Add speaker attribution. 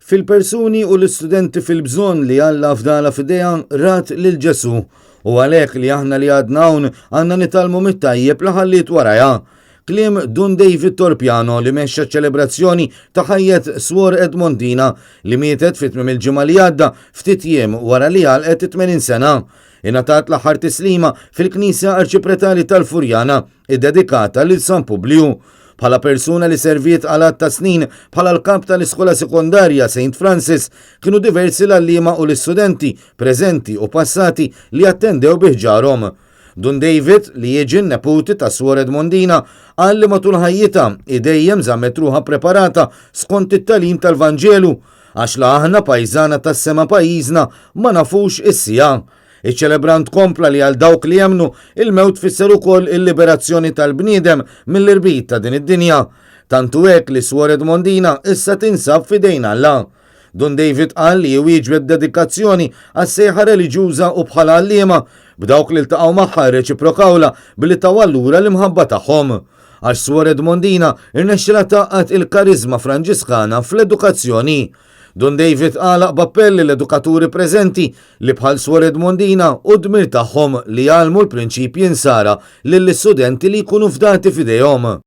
Speaker 1: Fil-persuni u l-istudenti fil-bżonn li Alla fdalha f'idejha rat lil Ġesù u għalhekk li aħna li għadna hawn għandna nitgħallmu mit-tajjeb li ħalliet warajha. Kliem Dun David Torpiano li mexxa ċ-ċelebrazzjoni ta' ħajjet Swor Edmondina li mietet fi tmiem il-ġimgħa li għadda ftit jiem wara li għalqet it-80 sena. Ingħatat l-aħħar tislima fil-Knisja Arċipretali tal-Furjana iddedikata lil San Publiju. Bħala persuna li serviet għal għadd ta' snin bħala l-kap tal-iskola sekondarja St. Francis, kienu diversi l-għalliema u l-istudenti, preżenti u passati li attendew bi ħġarhom. Dun David, li jiġi n-neputi ta' Suor Edmondina, qal li matul ħajjitha hi dejjem żammet ruħha preparata skont it-tagħlim tal-Vanġelu, għax la aħna pajżana tas-sema pajjiżna ma nafux is-siegħa. Iċ-ċelebrant kompla li għal dawk li jemmnu, il-mewt tfisser ukoll il-liberazzjoni tal-bniedem mill-irbit ta' din id-dinja. Tant hu hekk li Suor Edmondina issa tinsab f'idejn Alla. Dun David qal li hi wieġbet b'dedikazzjoni għas-sejħa reliġjuża u bħala għalliema, b'dawk li ltaqgħu magħha rreċiprokawlha billi tawha lura l-imħabba tagħhom. Għax Suor Edmondina rnexxilha tgħaqqad il-kariżma Franġiskana fl-edukazzjoni. Dun David għalaq b'appell lill-edukaturi preżenti li bħal Suor Edmondina hu dmir tagħhom li jgħallmu l-prinċipji Nsara lill-istudenti li jkunu fdati f'idejhom.